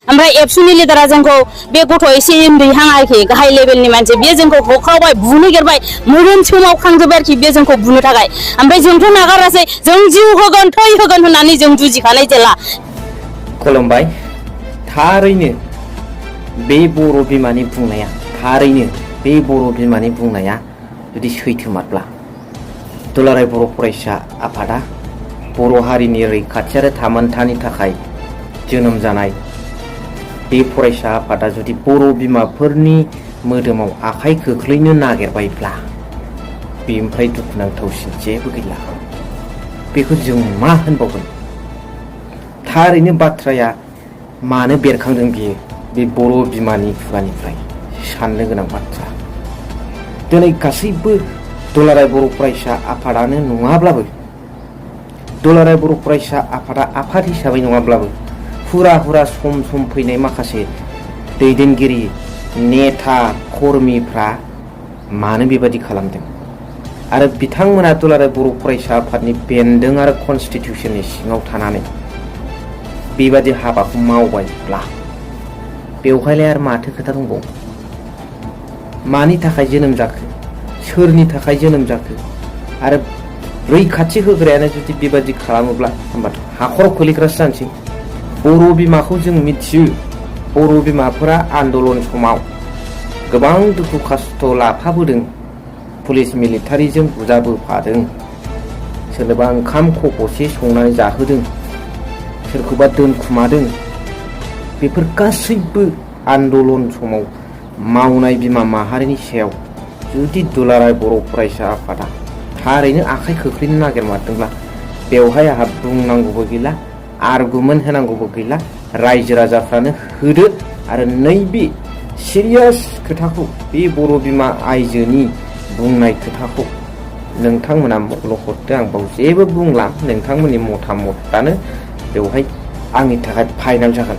ओमफ्राय एबसुनि लिडारा जोंखौ बे गथ' एसे उन्दैहां आरोखि गाहाय लेभेलनि मानसि बेयो जोंखौ होख्रावबाय बुनो गेरबाय मोदोम सोमावखांजोब्बाय आरोखि बे जोंखौ बुनो थाखाय ओमफ्राय जोंथ' नागारासै जों जिउ होगोन थै होगोन होननानै जों जुजिखानाय जेला खुलुमबाय थारैनो बे बर' बिमानि बुंनाया थारैनो बे बर' बिमानि बुंनाया जुदि सैथोमारब्ला दुलाराय बर' फरायसा आफादा बर' हारिनि रैखाथि आरो थामोनथानि थाखाय जोनोम जानाय बे फरायसा आफादा जुदि बर' बिमाफोरनि मोदोमाव आखाइ खोख्लैनो नागिरबायब्ला बेनिफ्राय दुखुनांथावसिन जेबो गैला बेखौ जों मा होनबावगोन थारैनो बाथ्राया मानो बेरखांदों बियो बे बर' बिमानि खुगानिफ्राय साननो गोनां बाथ्रा दिनै गासैबो दुलाराय बर' फरायसा आफादानो नङाब्लाबो दुलाराय बर' फरायसा आफादा आफाद हिसाबै नङाब्लाबो हुरा सम फैनाय माखासे दैदेनगिरि नेता कर्मीफ्रा मानो बेबादि खालामदों आरो बिथांमोना दुलाराय बर' फरायसा आफादनि बेन्दों आरो कनस्टिटिउसननि सिङाव थानानै बेबादि हाबाखौ मावबायब्ला बेवहायलाय आरो माथो खोथा दंबावो मानि थाखाय जोनोम जाखो सोरनि थाखाय जोनोम जाखो आरो रैखाथि होग्रायानो जुदि बेबादि खालामोब्ला होमबाथ' हाखराव खोलैग्रासो जानोसै बर' बिमाखौ जों मिथियो बर' बिमाफोरा आन्दलन समाव गोबां दुखु खस्थ' लाफाबोदों पुलिस मिलिटारिजों बुजाबोफादों सोरनोबा ओंखाम खब'से संनानै जाहोदों सोरखौबा दोनखुमादों बेफोर गासैबो आन्दलन समाव मावनाय बिमा माहारिनि सायाव जुदि दुलाराय बर' फरायसा आफादा थारैनो आखाइ खोख्लैनो नागिरमारदोंब्ला बेवहाय आंहा बुंनांगौबो गैला आर्गुमेन्ट होनांगौबो गैला रायजो राजाफ्रानो होदो आरो नैबे सिरियास खोथाखौ बे बर' बिमा आइजोनि बुंनाय खोथाखौ नोंथांमोना मख'ल' हरदो आं बाव जेबो बुंला नोंथांमोननि मतामतानो बेवहाय आंनि थाखाय फाइनाल जागोन